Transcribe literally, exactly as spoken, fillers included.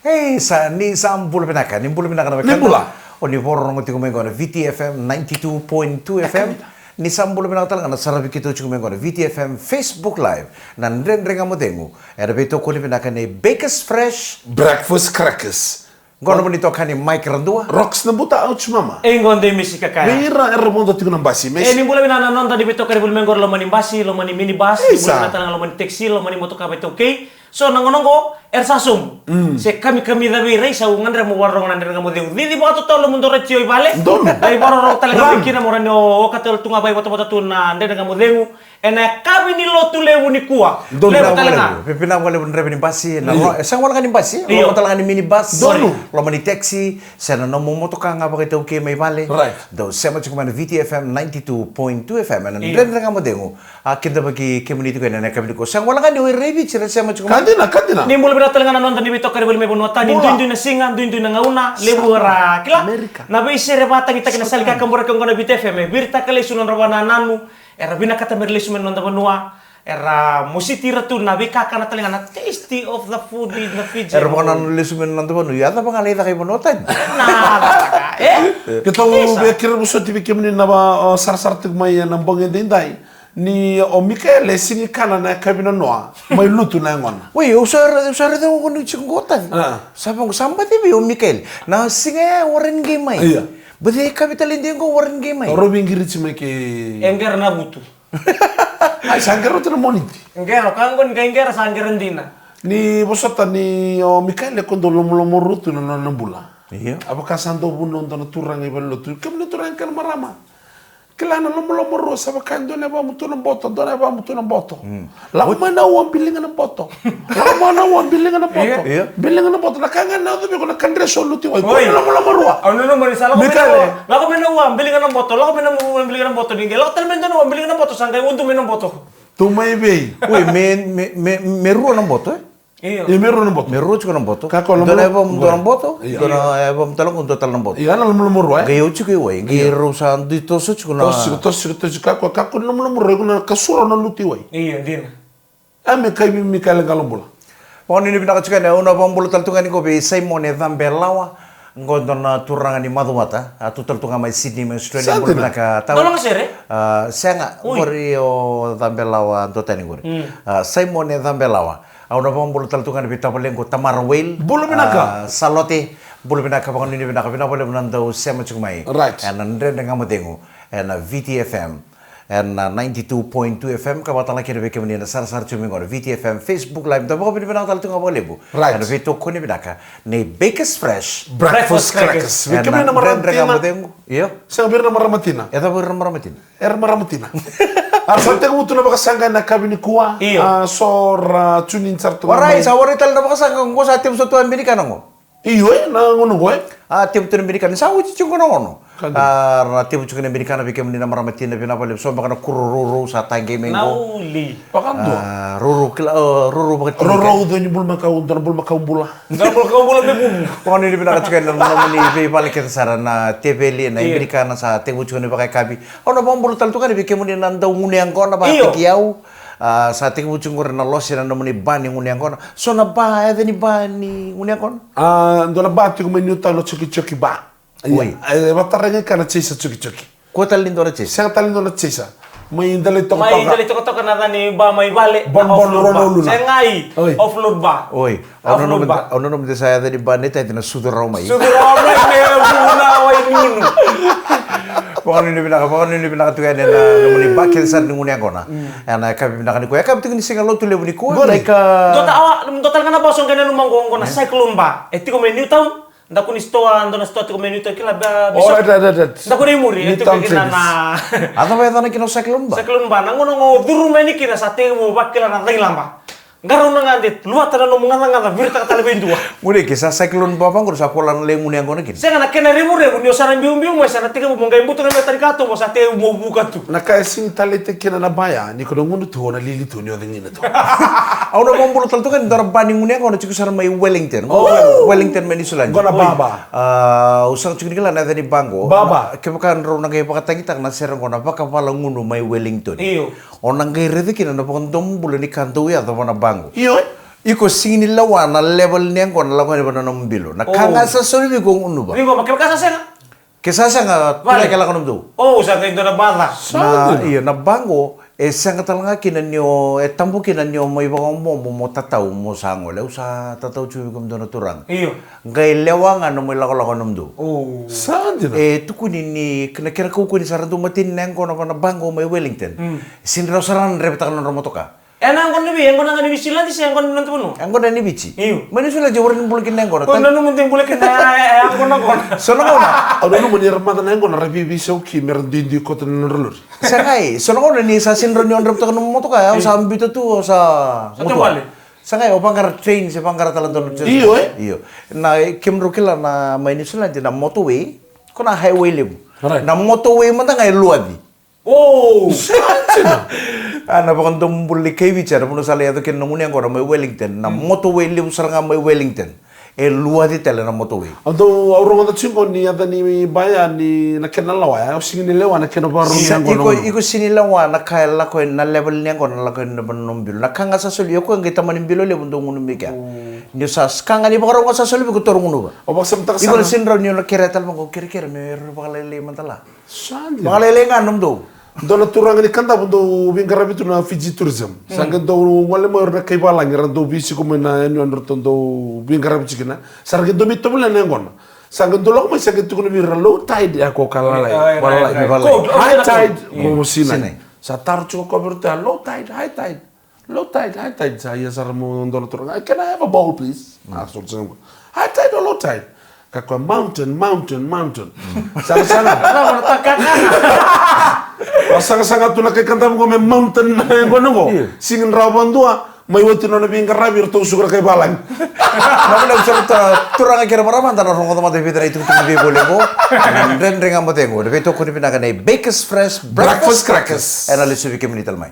Ei, sa ni sa bula vinaka, ni bula vinaka na wekada. Ni bula. O ni vakarorogo tiko mai qo na V T F M ninety-two point two F M. Ni sa bula vinaka tale ga na saravi keitou tiko mai qo na V T F M Facebook Live. Na Dredre Ga Mo Cegu. Era veitokoni vinaka nei Bakers Fresh Breakfast Crackers. Qo na nomuni itokani Mike Radua. Rocks na buta, ouch mama. E qo de misi kakaya. Vei ira era vodo tiko na basi, misi. E ni bula vinaka na noda ni veitokani vuli mai qo loma ni basi, loma ni minibus, ni bula vinaka tale ga loma ni taxi, loma ni motoka veitaukei. So na gauna qo era sa sobu. Se kamikamica vei ira, sa u gadreva mo vakarorogo na Dredre Ga Mo Cegu. Cici vakatotolo mo dou retio i vale. Donu. Ai vakarorogo tale ga vei kina mo rawa ni o okata tu ga vakaivotavota tu na Dredre Ga Mo Cegu. Ena yakavi ni lotu levu nikua. Donu. Levu tale ga. Vinaka vakalevu na draiva ni basi, na lo-, e sega wale ga ni basi, loma tale ga ni minibus. Donu. Loma ni taxi, se na nomu motoka ga vakaitaukei mai vale. Right. Dou sema tiko mai na V T F M ninety-two point two F M, ena Dredre Ga Mo Cegu. A kidavaki kemuni tiko ena yakavi nikua. Sega wale ga ni o ira i Viti era sema tiko mai. Ka dina, ka dina. Ni bula vinaka tale ga na noda ni veitokani vuli mai vanua tani. Bula. Duidui na siga, duidui na gauna, levu era kila. Amerika. Na veisere vakatagitaki na sala ni kakaburaki oqo na V T F M, e viritaka lesu na nodra vakanananu, era vinakata mera lesu mai na noda vanua, era mositi ira tu na veikakana tale ga na taste of the food in the Fiji. Era vakanananu lesu mai na noda vanua, ia cava ga lai caka i vanua tani? Na caka, e? Keitou via kere vosoti vei kemuni na va, o, sarasara tiko mai ena bogi edaidai. Ni o Mikaele e sigi kana na yakavi nanoa, mai lutu na yagona. Wei, au sa ra-, au sa raica qo ni tiko qo tani. A. Sa vaqo, sa baci vei o Mikaele. Na siga ya Warren qai mai. Ia. Baci yakavi tale dei qo Warren qai mai. Rau veiqiriti mai kei. E qera na vutu. Ai, sa qera oti na Moniti. Qera, ka qo ni qai qera sa qera dina. Ni vosota ni o Mikaele ko dau lomalomarua tu na nona bula. Ia. A vaka sa dau vunau dua na turaga i valenilotu. Kemuni turaga kei na marama. Kila na lomalomarua sa vaka e dua na yavamu tu na boto, dua na yavamu tu na boto. Mm. Lako mai na ua, biliga na boto. Lako mai na ua, biliga na boto. Io. Io. Biliga na boto. Na ka ga na yaco vei iko na ka dresu o lutu i wai. Oi. Ko na lomalomarua. Au nanuma ni sa lako mai na ua, lako mai na ua, biliga na boto. Lako mai na ua, biliga na boto. Ni qai lako tale mai dua na ua, biliga na boto. Sa qai udu mai na boto. Tu mai vei? Oi, me, me, me, me rua na boto, e? Io. Io, me rua na boto. Me rua tiko na boto. Kakua na lomalomarua. Dua na yavamu dua na boto, io, dua na yavamu tale qo dua tale na boto. Io, na lomalomarua, e? Qai au tiko i wai, qai rau sa dui toso tiko na. Toso tiko, toso tiko, toso tiko. Kakua, kakua na lomalomarua, iko na kasura na lutu i wai. Io, dina. A me kai vei Mikaele Qalobula. Vakanuinui vinaka tiko yani, au na vakabula tale tu ga yani qo vei Saimone Cabelawa. Qo dua na turaga ni Macuata, a tu tale tu ga mai Sydney, mai Australia. Sa dina. Bula vinaka tau. Dolaga sere? A, sega, oi, qori o Cabelawa duatani qori. Mm. A, Saimone Cabelawa. Au na vakabula tale tu ga yani vei tavalequ Tamara Whale. Bula vinaka. A, Salote, bula vinaka, vakanuinui vinaka, vinaka vakalevu na dau sema tiko mai. Right. Ena Dredre Ga Mo Cegu, ena V T F M. Ena ninety-two point two F M, ka vakatala kina vei kemuni na sarasara tiko mai qo na V T F M Facebook Live. Da vakavinavinaka tale tu ga vakalevu. Right. Ena veitokoni vinaka nei Bakers Fresh Breakfast Crackers. Vei kemuni na marama tina. Io. Sega vei ira na marama tina. E cava vei ira na marama tina? Era marama tina. A sa tekivu tu na vakasaqa ena yakavi nikua. Io. A so ra tune in sara tu ga mai. Warai, sa warai tale na vakasaqa qo, sa tevu sa tu a binikana qo. Io, e, na gauna qo, e? A, tevu tu na binikana, sa oti tiko na gauna. Ka dina. A, ra tevu tiko na binikana vei kemuni na marama tina, vinaka vakalevu. So beka na kuro rourou sa taqi mai qo. Na uli. Vakadua. A, rourou kila, a, rourou vakatini. Rourou dua ni bulumakau, dua na bulumakau bula. Dua na bulumakau bula me vuvu. Vakanuinui vinaka tiko yani na nomuni veivale kece sara na teveli, na ibinikana sa tevu tiko ni vakayakavi. Au na vakabula tale tu ga yani vei kemuni na dau gunu yaqona vakataki au. A, sa tekivu tiko qori na lose na nomuni ba ni gunu yaqona. So na ba, e yaca ni ba ni gunu yaqona? A, dua na ba tiko mai Newtown na Jokijokio ba. Ia, oi. E, vakatarai ga ka na Chaser Jokijokio. Kua tale ni dua na Chaser? Sega tale ni dua na Chaser. Mai Dalaitokatoka. Mai Dalaitokatoka na yaca ni ba mai vale, na Offload Bar. Sega, i Offload Bar. Oi. Au nanuma de, au nanuma de sa yaca ni ba ni taici na sucu rawa mai. Sucu rawa mai me vuna wai nunu. Vakanuinui vinaka, vakanuinui vinaka tu yani ena nomuni ba kece sara ni gunu yaqona. Mm. Ena yakavi vinaka nikua, yakavi tiko ni siga Lotulevu nikua. Qori. Dua ta-, awa, dua tale ga na ba so qai nanuma qo, qo na Cyclone Bar. E tiko mai Newtown. Daku ni sitoa, dua na sitoa tiko mai Newtown, kila ba, Bishop. Right, right, right, right. Daku ni muri, e tiko kina na. A cava e yacana kina o Cyclone Bar? Cyclone Bar, na gauna qo curu mai yani kina sa tekivu vakila na cagilaba. Qarauna ga de luvata na nomu gacagaca, viritaka tale vei dua. Gunu ki sa Cyclone Bar vaqori sa kola na lai gunu yaqona kina. Sega, na kena revurevu ni o sa na biubiu mai sa na tekivu mo qai butu na meta ni katuba sa tekivu mo vuka tu. Na ka e sega ni taleitaki kina na ba ya, ni ko na gunu tu o na lili tu ni o cegina tu. Au na vakabula tale tu ga yani dua na ba ni gunu yaqona tiko sara mai Wellington. Oh! Wellington mai Niusiladi. Qo na ba, ba. A, au sega tiko ni kila na yaca ni ba qo. Ba, ba. Kevaka drau na qai vakatagitaka na sere qo na Vakavala Gunu mai Wellington. Io. O na qai raica kina na vakadomobula ni ka dau yaco va na ba qo. Io, e? Iko sega ni lewa na level ni yaqona lako yani vua na nomu bilo. Na ka ga sa soli vei iko gunuva. Vei iko, ma kevaka sa sega? Ke sa sega, vale, tulai ke lako nomudou. O, sa qai dua na baca. Na, io, na ba qo, e sega tale ga kina ni o, e tabu kina ni o mai vakamomo mo tatau mo sa gole. Au sa tatau tiko vei kemudou na turaga. Io. Qai lewa ga nomu ilakolako nomudou. O. Sa dina. E tukuni ni, na kena kaukauwa ni sa ra dau mateni na yaqona vua na ba qo mai Wellington. Mm. Sega ni rau sa ra na draivataka na nodra motoka. E na yaqona ni vei, yaqona ga ni Niusiladi se yaqona ni noda vanua? Yaqona ni Viti. Io. Mai Niusiladi, au rawa ni bula kina na yaqona. Ko nanuma de bula kina na yaqona qona. So na gauna. Au nanuma ni ra maca na yaqona ra veiveisau ki me ra duidui koto na nodra lori. Sa qai, so na gauna ni sa sega ni rawa ni o draivataka nomu motoka, au sa biuta tu, au sa... Sa tu vale. Sa qai, au vaqara train, se vaqara tale dua na train. Io, e? Io. Na, e, kemudrau kila na mai Niusiladi, na motorway, ko na highway levu. Right. Na motorway mada ga e luaci. O! A, na vakadomobula ni kai Viti, a, na vanua sa lai yaco kina na gunu yaqona mai Wellington, na motorway levu sara ga mai Wellington. E luaci tale na motorway. Au dau, au rogoca tiko ni yaca ni baya ni na kena lawa, e, au sega ni lewa na kena vakarau ni yaqona. Iko, iko sega ni lewa na ka e lako, na level ni yaqona na lako na nomu bilo. Na ka ga sa soli, iko qai tamani bilo levu dau gunu mai kea. Ni sa, ka ga ni vakarau ga sa soli, iko toro gunuva. Au vakasamataka sara. Iko na sega ni rawa ni o na kerea tale vaqo, kerekere me rau vakalailai mada la. Sa dina. Vakalailai ga nomudou. Dua na turaga ni Kadavu dau veiqaravi tu na Fiji Tourism. Sa qai dau gole mai o ira na kai valagi, ra dau veisiko mai na yanuyanu ratou dau veiqaravi tiko kina. Sa ra qai dau mai tovolea na yaqona. Sa qai dau lako mai, sa qai tukuna vei ira, low tide, ya ko ka lalai. Right, right, right. High tide, ko sinai. Sa taro tiko ko vei iratou, low tide, high tide. Low tide, high tide, sa ia sara mo dua na turaga. "Can I have a bowl, please?" A, soli sara. "High tide or low tide?" Ka koya, "Mountain, mountain, mountain." Sagasaga. Vakasagasaga tu na kai Kadavu qo me mountain na yaqona qo. Io. Sega ni rawa vakadua, mai oti nona veiqaravi, ratou suka na kai valagi. Vinaka vakalevu sara, turaga kei na marama, da na rogoca mada e vica na itukutuku ni veivoli qo. Dredre ga mada qo na veitokoni vinaka nei Bakers Fresh Breakfast Crackers. Ena lesu vei kemuni tale mai.